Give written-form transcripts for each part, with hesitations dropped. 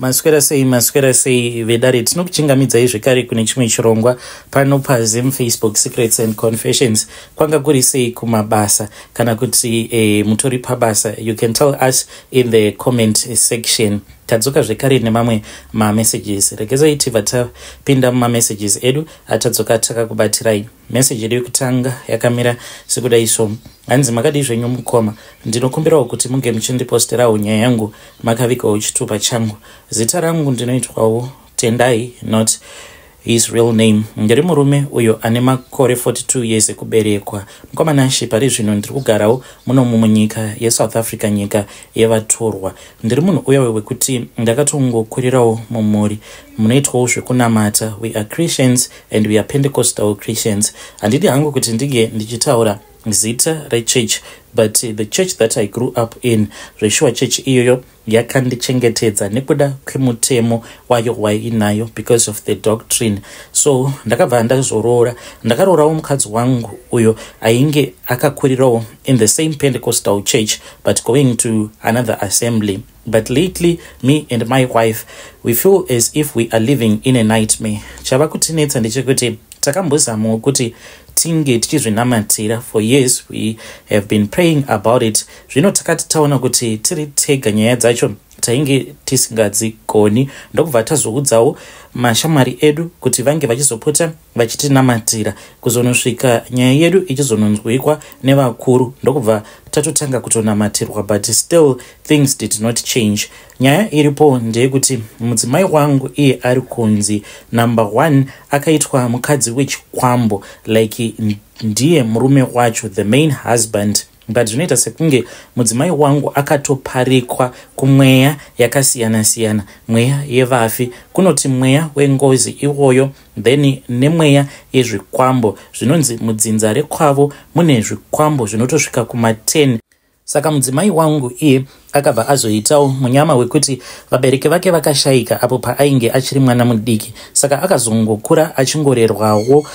Maswera sei, maswera sei vedare? Tinokuchingamidzai zvekare kune chimwe chirongwa pano paZim Facebook Secrets and Confessions. Kwanga kuri sei kumabasa, kana kuti mutori pabasa? You can tell us in the comment section. Tadzoka zvekare nemamwe mamessages. Regezai tibva tapinda mumamessages edu atadzoka takakubatirai. Meseji yedu yekutanga yakamira sekudai so. Hanzi, "Makadii zvenyu mukoma? Ndinokumbirawo kuti munge muchindiposterawo nyaya yangu makavigawo chitupa changu. Zita rangu ndinoitwawo Tendai, not his real name. Ndiri murume uyo ane makore 42 years ekuberekwa. Mukomanashi, pari zvino ndiri kugarawo munomu munyika yeSouth Africa, nyika yevatorwa. Ndiri munhu uya wekuti ndakatongokurirawo mumhuri munoitwawo zvekunamata. We are Christians and we are Pentecostal Christians. Handidi hangu kuti ndinge ndichitaura zita rechurch, but the church that I grew up in, zveshuwa church iyoyo yakandichengetedza nekuda kwemutemo wayo wainayo, because of the doctrine. So ndakabva ndazoroora. Ndakaroorawo mukadzi wangu uyo ainge akakurirawo in the same Pentecostal church, but going to another assembly. But lately me and my wife, we feel as if we are living in a nightmare. Chava kutinetsa ndechekuti takambozamawo kuti tinge tichizvinamatira. For years we have been praying about it. Zvino takati taona kuti tiri tega nyaya dzacho tainge tisingadzigoni, ndokubva tazoudzawo mashamwari edu kuti vange vachizopota vachitinamatira, kuzonosvika nyaya yedu ichizononzwikwa nevakuru, ndokubva tatotanga kutonamatirwa, but still things did not change. Nyaya iripo ndeyekuti mudzimai wangu iye ari kunzi, number one, akaitwa mukadzi wechikwambo, like ndiye murume wacho, the main husband, but zvinoita sekunge mudzimai wangu akatoparikwa kumweya yakasiyana-siyana, mweya yevafi, kunoti mweya wengozi iwoyo, then nemweya yezvikwambo. Zvinonzi mudzinza rekwavo mune zvikwambo zvinotosvika kuma10. Saka mudzimai wangu iye akabva azoitawo munyama wekuti vabereki vake vakashayika apo paainge achiri mwana mudiki, saka akazongokura achingorerwawo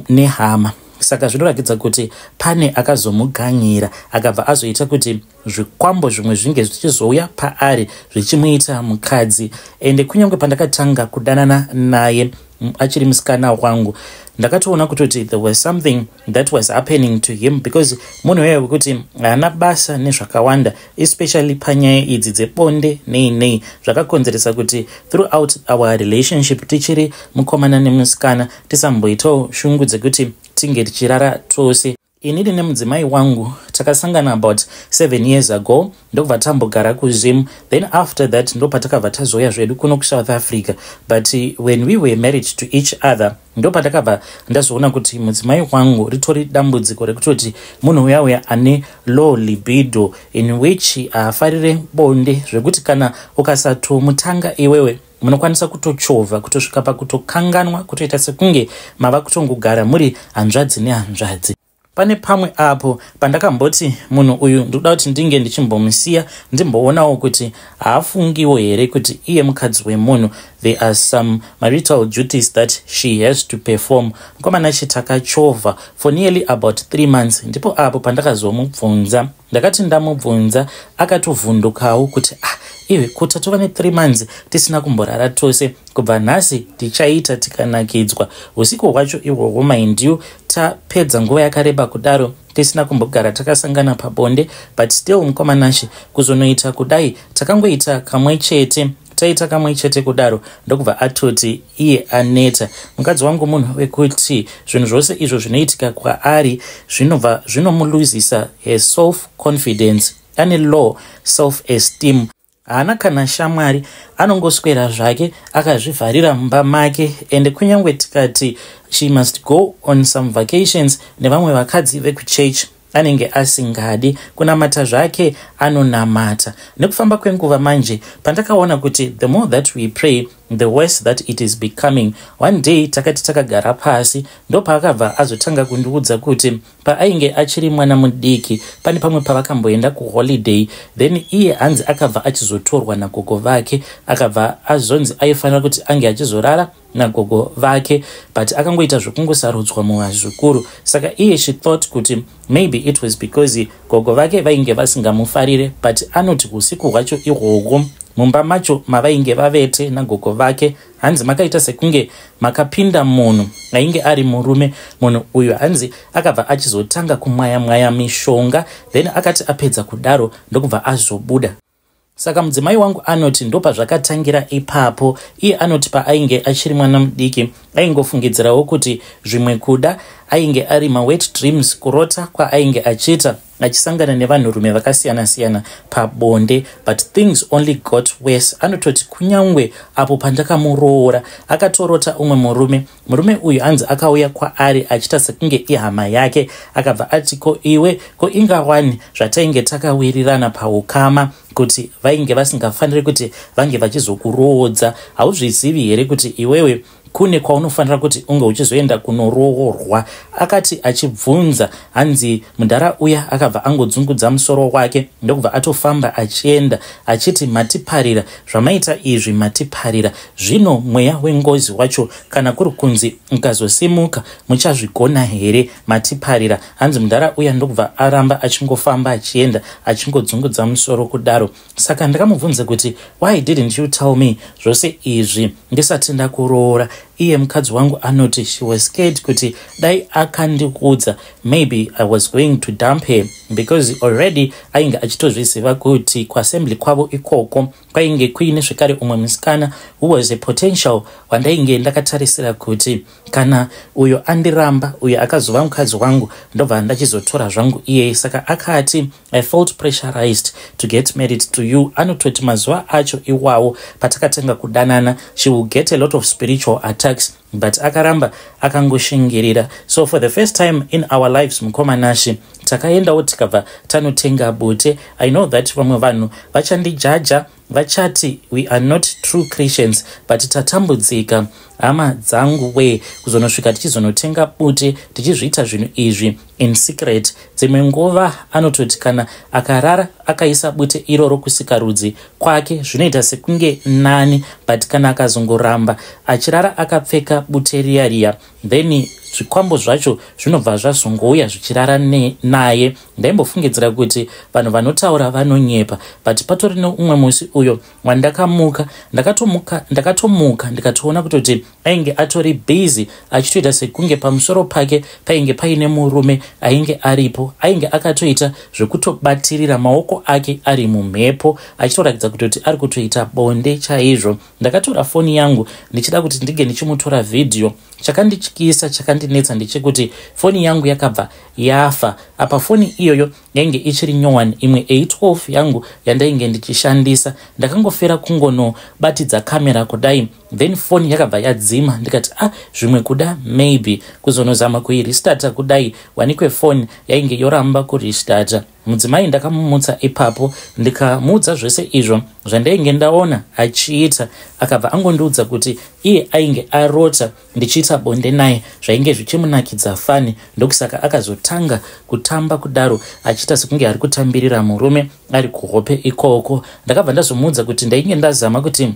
nehama. Saka zvinoratidza kuti pane akazomuganyira, akabva azoita kuti zvikwambo zvimwe zvinge zvichizouya paari zvichimuita mukadzi. Ende kunyange pandakatanga kudanana naye achiri musikana wangu, ndakatoona kutoti there was something that was happening to him, because munhu uya wekuti haana basa nezvakawanda, especially panyaya idzi dzebonde nei nei. Zvakakonzeresa kuti throughout our relationship, tichiri mukomana nemusikana, tisamboitawo shungu dzekuti tinge tichirara tose. Inini nemudzimai wangu takasangana about 7 years ago, ndokubva tambogara kuZim. Then after that ndopatakabva tazouya zvedu kuno kuSouth Africa. But when we were married to each other, ndopatakabva ndazoona kuti mudzimai wangu ritori dambudziko rekutoti munhu uya uya ane low libido, in which haafarire bonde, zvekuti kana ukasatomutanga iwewe, munokwanisa kutochovha kutosvika pakutokanganwa, kutoita sekunge mava kutongogara muri hanzvadzi nehanzvadzi. Pane pamwe apo pandakamboti munhu uyu ndikuda kuti ndinge ndichimbomusiya, ndimboonawo kuti haafungiwo here kuti iye mukadzi wemunhu, there are some marital duties that she has to perform. Mukomana chi, takachovha for nearly about 3 months. Ndipo apo pandakazomubvunza. Ndakati ndamubvunza, akatovhundukawo kuti, "Ah, iwe, kuti tatova ne3 months tisina kumborara tose. Kubva nhasi tichaita tikanakidzwa." Usiku hwacho ihwohwo, mind you, tapedza nguva yakareba kudaro tisina kumbogara takasangana pabonde, but still, mukomanashe, kuzonoita kudai takangoita kamwe chete. Taita kamwe chete kudaro, ndokubva atoti iye aneta. Mukadzi wangu munhu wekuti zvinhu zvose izvo zvinoitika kwaari zvinobva zvinomuluzisa her self confidence. Ane low self esteem, haana kana shamwari, anongoswera zvake akazvivharira mumba make. Ende kunyange tikati she must go on some vacations nevamwe vakadzi vekuchechi, anenge asingadi. Kunamata zvake anonamata. Nekufamba kwenguva manje, pandakaona kuti the more that we pray, the worse that it is becoming, one day takati takagara pasi, ndopaakabva azotanga kundiudza kuti paainge achiri mwana mudiki, pane pamwe pavakamboenda kuholiday. Then iye hanzi akabva achizotorwa nagogo vake, akabva azonzi aifanira kuti ange achizorara nagogo vake, but akangoita zvokungosarudzwa muvazukuru. Saka iye she thought kuti maybe it was because gogo vake vainge vasingamufarire. But anoti usiku hwacho ihwohwo Mumba macho mavainge vavete nagogo vake, hanzi makaita sekunge makapinda munhu ainge ari murume. Munhu uyu hanzi akabva achizotanga kumwaya mwaya mishonga, then akati apedza kudaro ndokubva azobuda. Saka mudzimai wangu anoti ndopazvakatangira ipapo. Iye anoti paainge achiri mwana mudiki aingofungidzirawo kuti zvimwe kuda ainge ari mawet dreams, kurota kwaainge achiita achisangana nevanhurume vakasiyana-siyana pabonde, but things only got worse. Anototi kunyangwe apo pandakamuroora akatorota umwe murume. Murume uyu anzi akauya kwaari achiita sekunge ihama yake, akabva ati, "Ko iwe, ko ingawani zvatainge takawirirana paukama kuti vainge vasingafaniri kuti vange vachizokuroodza? Hauzvizivi here kuti iwewe kune kwaunofanira kuti unge uchizoenda kunoroorwa?" Akati achibvunza, hanzi mudhara uya akabva angodzungudza musoro wake ndokubva atofamba achienda, achiti, "Matiparira, zvamaita izvi matiparira. Zvino mweya wengozi wacho kana kuri kunzi ukazosimuka muchazvigona here? Matiparira." Hanzi mudhara uya ndokubva aramba achingofamba achienda achingodzungudza musoro kudaro. Saka ndakamubvunza kuti, "Why didn't you tell me zvose izvi ndisati ndakuroora?" Iye mukadzi wangu anoti she was scared kuti dai akandiudza, maybe I was going to dump her, because already ainge achitozviziva kuti kuassembly kwavo ikoko kwainge kuine zvekare umwe musikana who was a potential wandainge ndakatarisira kuti kana uyo andiramba, uyo akazova mukadzi wangu, ndobva ndachizotora zvangu iyeye. Saka akati, "I felt pressurized to get married to you." Anototi mazuva acho iwawo patakatanga kudanana, she will get a lot of spiritual attacks, but akaramba akangoshingirira. So for the first time in our lives, mukoma Nashi, takaendawo tikabva tanotenga bute. I know that vamwe vanhu vachandijaja, vachati we are not true Christians, but tatambudzika, hama dzangu we, kuzonosvika tichizonotenga bute, tichizviita zvinhu izvi in secret. Dzimwe nguva anototi kana akarara akaisa bute iroro kusikarudzi kwake zvinoita sekunge nani, but kana akazongoramba achirara akapfeka bute riya riya, then zvikwambo zvacho zvinobva zvazongouya zvichirara naye. Ndaimbofungidzira kuti vanhu vanotaura vanonyepa, but patori neumwe musi uyo wandakamuka, ndakatomuka ndikatoona kutoti ainge atori busy achitoita sekunge pamusoro pake painge paine murume ainge aripo. Ainge akatoita zvekutobatirira maoko ake ari mumhepo, achitoratidza kutoti ari kutoita bonde chaizvo. Ndakatora foni yangu ndichida kuti ndinge ndichimutora vhidhiyo. Chakandityisa, chakandinetsa ndechekuti foni yangu yakabva yafa. Apa foni iyoyo yainge ichiri nyowani, imwe A12 yangu yandainge ndichishandisa. Ndakangofera kungonobatidza kamera kudai, then foni yakabva yadzima. Ndikati, "Ah, zvimwe kuda maybe kuzonozama kuirestarta kudai." Wanikwe foni yainge yoramba kurestarta. Mudzimai ndakamumutsa ipapo, ndikamuudza zvese izvo zvandainge ndaona achiita. Akabva angondiudza kuti iye ainge arota ndichiita bonde naye, zvainge zvichimunakidza fani, ndokusaka akazotanga kutamba kudaro achiita sekunge ari kutambirira murume ari kuhope ikoko. Ndakabva ndazomuudza kuti ndainge ndazama kuti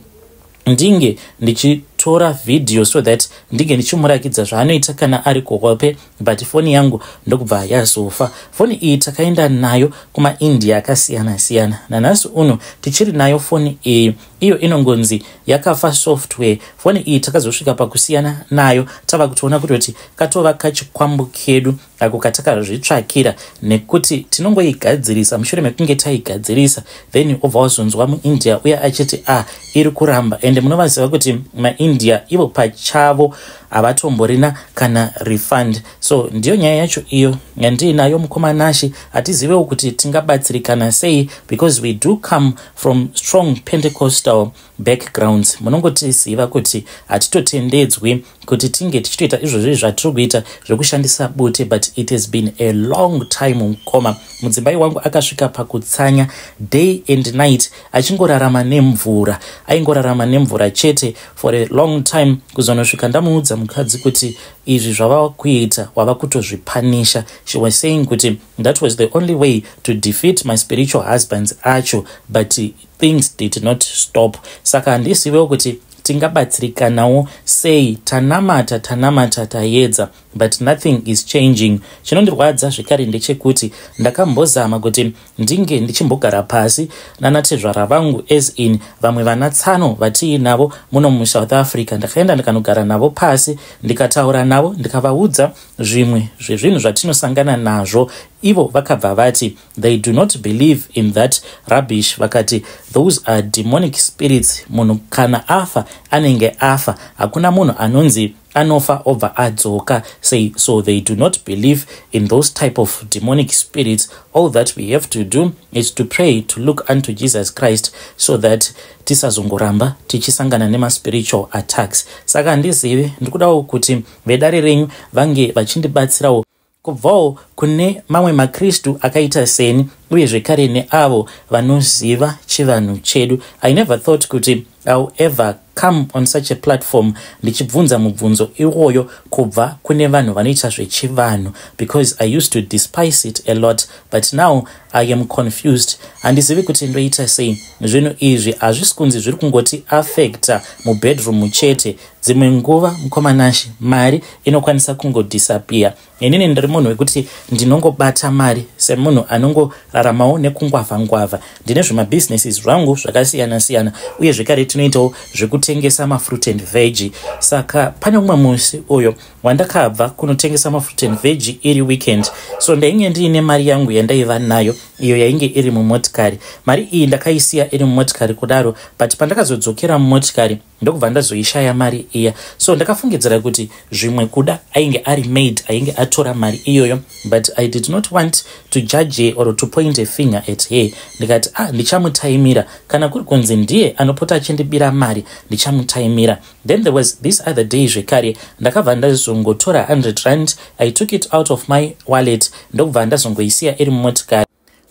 ndinge ndichitora vhidhiyo so that ndinge ndichimurakidza zvaanoita kana ari kuhope, but foni yangu ndokubva yazofa. Foni iyi takaenda nayo kumaIndia akasiyana-siyana. Nanhasi uno tichiri nayo foni iyi, iyo inongonzi yakafa software. Foni iyi takazosvika pakusiyana nayo tava kutoona kutoti katova kachikwambo kedu ako katakazvitsvakira, nekuti tinongoigadzirisa. Mushure mekunge taigadzirisa, then obva wazonzwa muIndia uye achiti, "Ah, iri kuramba." Ende munovaziva kuti maIndia ivo pachavo havatomborina kana refund. So ndiyo nyaya yacho iyo yandiinayo, mukoma Nashi. Hatizivewo kuti tingabatsirikana sei, because we do come from strong Pentecostal backgrounds. Munongotiziva kuti hatitotendedzwi kuti tinge tichitoita izvozvi zvatiri kuita zvekushandisa bute, but it has been a long time, mukoma. Mudzimai wangu akasvika pakutsanya day and night achingorarama nemvura, aingorarama nemvura chete for a long time, kuzonosvika ndamuudza mukadzi kuti izvi zvava kuita wava kutozvipanisha. She was saying kuti that was the only way to defeat my spiritual husbands acho, but things did not stop. Saka handisivewo kuti Tingabatsirikanawo sei? Tanamata, tanamata, tayedza, but nothing is changing. Chinondirwadza zvekare ndechekuti ndakambozama kuti ndinge ndichimbogara pasi nanatezvara vangu, as in vamwe vana tsano vatiinavo muno muSouth Africa. Ndakaenda ndikanogara navo pasi, ndikataura navo, ndikavaudza zvimwe zvezvinhu zvatinosangana nazvo. Ivo vakabva vati they do not believe in that rubbish. Vakati those are demonic spirits. Munhu kana afa anenge afa, hakuna munhu anonzi anofa obva adzoka say. So they do not believe in those type of demonic spirits. All that we have to do is to pray, to look unto Jesus Christ, so that tisazongoramba tichisangana nemaspiritual attacks. Saka handizivi, ndikudawo kuti vedare renyu vange vachindibatsirawo kubvawo kune mamwe makristu akaita seni, uye zvekare neavo vanoziva chivanhu chedu. I never thought kuti I'll ever come on such a platform ndichibvunza mubvunzo iwoyo kubva kune vanhu vanoita zvechivanhu, because I used to despise it a lot, but now I am confused. Handizivi kuti ndoita sei. Zvinhu izvi hazvisi kunzi zviri kungoti affecta mubedroom chete. Dzimwe nguva, mukoma Nashe, mari inokwanisa kungodisappear. Inini ndiri munhu wekuti ndinongobata mari semunhu anongoraramawo nekungwavha ngwavha. Ndine zvemabhizinesi zvangu zvakasiyana-siyana, uye zvekare tinoitawo zvekutengesa mafruit and veg. Saka pane umwe musi uyo wandakabva kunotengesa mafruit and veg iri weekend, so ndainge ndiine mari yangu yandaiva nayo, iyo yainge iri mumotikari. Mari iyi ndakaisiya iri mumotikari kudaro, but pandakazodzokera mumotikari ndokubva ndazoishaya mari iya. So ndakafungidzira kuti zvimwe kuda ainge ari maid ainge atora mari iyoyo, but I did not want to judge her or to point a finger at her. Ndikati, "Ah, ndichamutaimira. Kana kuri kunzi ndiye anopota achindibira mari, ndichamutaimira." Then there was this other day zvekare, ndakabva ndazongotora 100 rand. I took it out of my wallet, ndokubva ndazongoisiya iri mumotikari.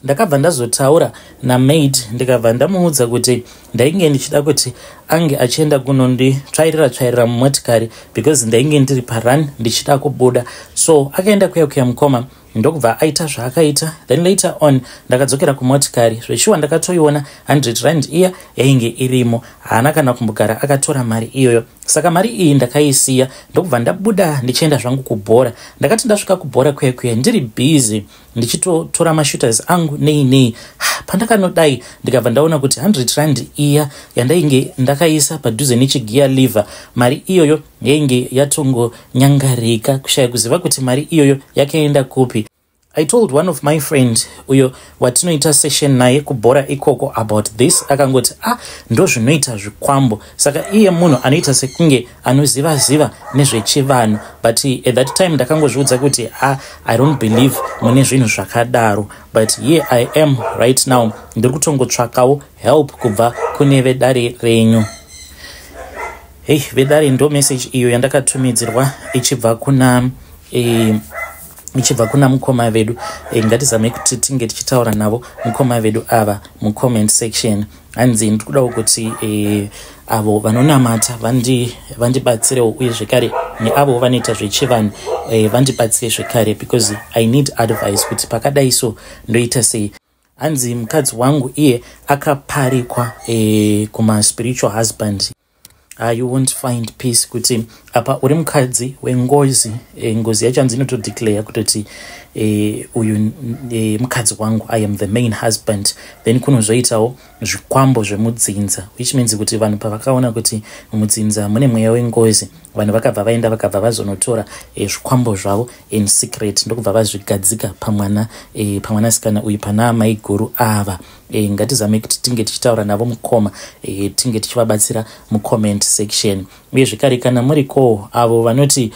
Ndakabva ndazotaura namaid, ndikabva ndamuudza kuti ndainge ndichida kuti ange achienda kunonditsvairira tsvairira mumotikari, because ndainge ndiri parun ndichida kubuda. So akaenda kuya kuya, mukoma, ndokubva aita zvaakaita. Then later on ndakadzokera kumotikari, zveshuwa ndakatoiona 100 rand iya yainge irimo. Haana kana kumbogara akatora mari iyoyo. Saka mari iyi ndakaisiya, ndokubva ndabuda ndichienda zvangu kubhora. Ndakati ndasvika kubhora kuya kuya, ndiri busy ndichitotora mashooters angu nei nei, pandakanodai ndikabva ndaona kuti 100 rand iya yandainge ndakaisa padhuze nechigear lever, mari iyoyo yainge yatongonyangarika. Kushaya kuziva kuti mari iyoyo yakaenda kupi. I told one of my friend uyo watinoita session naye kubhora ikoko about this. Akangoti, "Ah, ndo zvinoita zvikwambo." Saka iye munhu anoita sekunge anoziva ziva nezvechivanhu, but at that time ndakangozviudza kuti, "Ah, I don't believe mune zvinhu zvakadaro." But here I am right now, ndiri kutongotsvakawo help kubva kune vedare renyu. Hei vedare, ndo message iyo yandakatumidzirwa ichibva kuna mukoma vedu. Ngatizame kuti tinge tichitaura navo mukoma vedu ava mucomment section. Hanzi ndiri kudawo kuti avo vanonamata vandibatsirewo, uye zvekare neavo vanoita zvechivanhu vandibatsire zvekare, because I need advice kuti pakadai so ndoita sei. Hanzi mukadzi wangu iye akaparikwa kumaspiritual husband. You won't find peace, kuti apa uri mukadzi wengozi. Ngozi yacho hanzi inotodeclare kutoti uyu mukadzi wangu, I am the main husband. Then kunozoitawo zvikwambo zvemudzinza, which means kuti vanhu pavakaona kuti mudzinza mune mweya wengozi, vanhu vakabva vaenda, vakabva vazonotora zvikwambo zvavo in secret, ndokubva vazvigadzika pamwana, pamwanasikana uyu, pana amai guru ava. Ngatizame kuti tinge tichitaura navo mukoma, tinge tichivabatsira mucomment section. Uye zvekare kana murikowo avo vanoti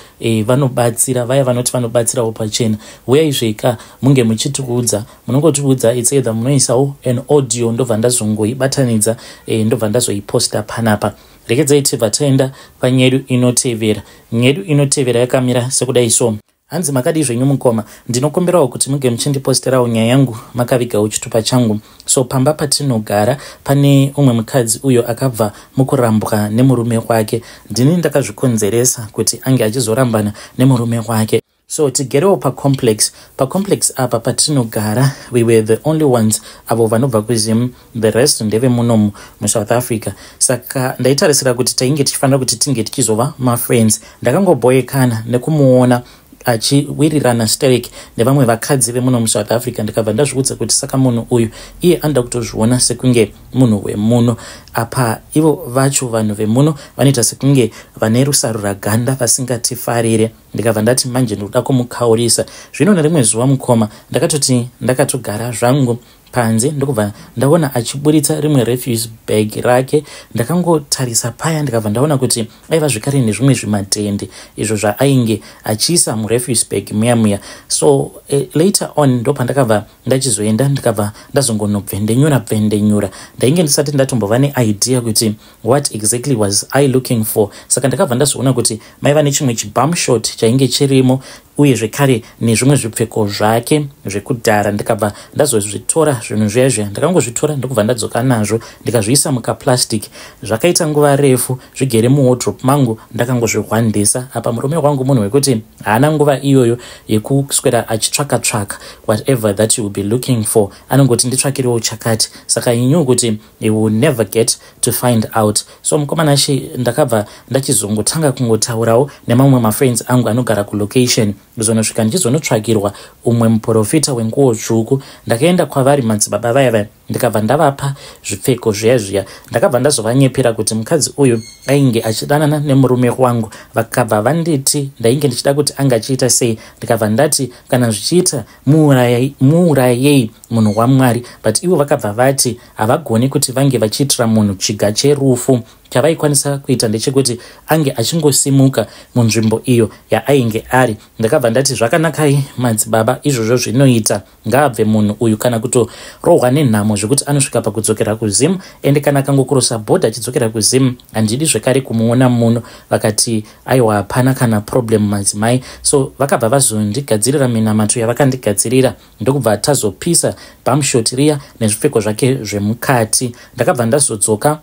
vanobatsira, vaya vanoti vanobatsirawo pachena, uyai zveka munge muchitiudza. Munongotiudza, it's either munoisawo an audio, ndobva ndazongoibatanidza, ndobva ndazoiposta panapa. Rekedzai tibva taenda panyedu inotevera. Nyedu inotevera yakamira sekudai so. Hanzi, "Makadii zvenyu mukoma? Ndinokumbirawo kuti muge muchindiposterawo nyaya yangu makavigawo chitupa changu. So pamba patinogara pane umwe mukadzi uyo akabva mukurambwa nemurume wake. Ndini ndakazvikonzeresa kuti ange achizorambana nemurume wake. So tigerewo pacomplex, pacomplex apa patinogara, we were the only ones avo vanobva kuZim, the rest ndevemunomu muSouth Africa. Saka ndaitarisira kuti tainge tichifanira kuti tinge tichizova mafriends. Ndakangoboyekana nekumuona achiwirirana sterek nevamwe vakadzi vemuno muSouth Africa. Ndikabva ndazviudza kuti saka munhu uyu iye anoda kutozviona sekunge munhu wemuno. Apa ivo vacho vanhu vemuno vanoita sekunge vane rusaruraganda, vasingatifarire. Ndikabva ndati manje ndikuda kumukaurisa. Zvino nerimwe zuva, mukoma, ndakatoti ndakatogara zvangu panze, ndokubva ndaona achiburitsa rimwe refuse bag rake. Ndakangotarisa paya, ndikabva ndaona kuti aiva zvekare nezvimwe zvimatende izvo zvaainge achiisa murefuse bag muya muya. So later on ndopandakabva ndachizoenda, ndikabva ndazongonobvendenyura bvendenyura. Ndainge ndisati ndatombova neidea kuti what exactly was I looking for. Saka ndakabva ndazoona kuti maiva nechimwe chibumshort chainge chirimo, uye zvekare nezvimwe zvipfeko zvake zvekudhara. Ndikabva ndazozvitora zvinhu zviya zviya. Ndakangozvitora, ndokubva ndadzoka nazvo, ndikazviisa mukaplastic. Zvakaita nguva refu zvigere muwardrobe mangu, ndakangozvihwandisa. Apa murume wangu munhu wekuti haana nguva iyoyo yekuswera achitsvaka tsvaka whatever that you will be looking for. Anongoti nditsvakirewo chakati. Saka he knew kuti he will never get to find out. So mukomana she, ndakabva ndachizongotanga kungotaurawo nemamwe mafriends angu anogara kulocation, kuzonosvika ndichizonotsvakirwa umwe muprofita wenguo tsvuku. Ndakaenda kwavari madzibaba vaya vaya, ndikabva ndavapa zvipfeko zviya zviya. Ndakabva ndazovanyepera kuti mukadzi uyu ainge achidanana nemurume wangu. Vakabva vanditi ndainge ndichida kuti anga achiita sei. Ndikabva ndati kana zvichiita, muurayei munhu waMwari. But ivo vakabva vati havagoni kuti vange vachiitira munhu chiga cherufu. Chavaikwanisa kuita ndechekuti ange achingosimuka munzvimbo iyo yaainge ari. Ndakabva ndati zvakanakai, madzibaba, izvozvo zvinoita. Ngaabve munhu uyu, kana kutorohwa nenhamo zvekuti anosvika pakudzokera kuZim. Ende kana akangokrosa bhodha achidzokera kuZim, handidi zvekare kumuona muno. Vakati aiwa, hapana kana problem, madzimai. So vakabva vazondigadzirira minamato yavakandigadzirira, ndokubva tazopisa bumshort riya nezvipfeko zvake zvemukati. Ndakabva ndazodzoka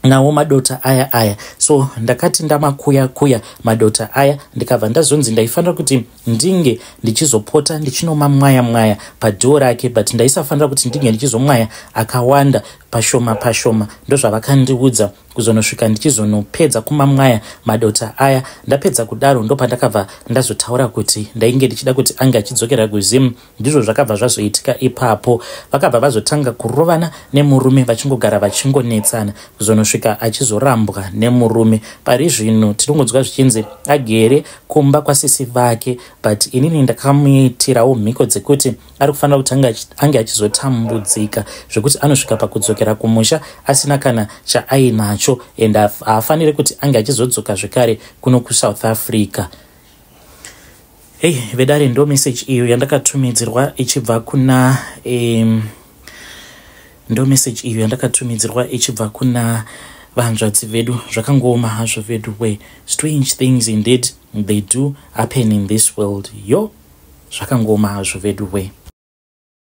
nawo madota aya aya. So ndakati ndamakuya kuya madota aya, ndikabva ndazonzi ndaifanira kuti ndinge ndichizopota ndichinomamwaya mwaya padhoo rake, but ndaisafanira kuti ndinge ndichizomwaya akawanda, pashoma pashoma. Ndozvavakandiudza, kuzonosvika ndichizonopedza kumamwaya madota aya. Ndapedza kudaro, ndopandakabva ndazotaura kuti ndainge ndichida kuti ange achidzokera kuZim. Ndizvo zvakabva zvazoitika ipapo. Vakabva vazotanga kurovana nemurume, vachingogara vachingonetsana, kuzonosvika achizorambwa nemurume. Pari zvino tiringonzwa zvichinzi agere kumba kwasisi vake, but inini ndakamuitirawo mhiko dzekuti ari kufanira kuti ange achizotambudzika zvekuti anosvika pakudzokera kumusha asina kana chaainacho, and haafaniri kuti ange achizodzoka zvekare kuno kuSouth Africa. Hei vedare, ndo message iyo yandakatumidzirwa ichibva kuna ndo message iyo yandakatumidzirwa ichibva kuna vanzvadzi vedu. Zvakangooma hazvo vedu we. Strange things indeed, they do happen in this world. Yo, zvakangooma hazvo vedu we.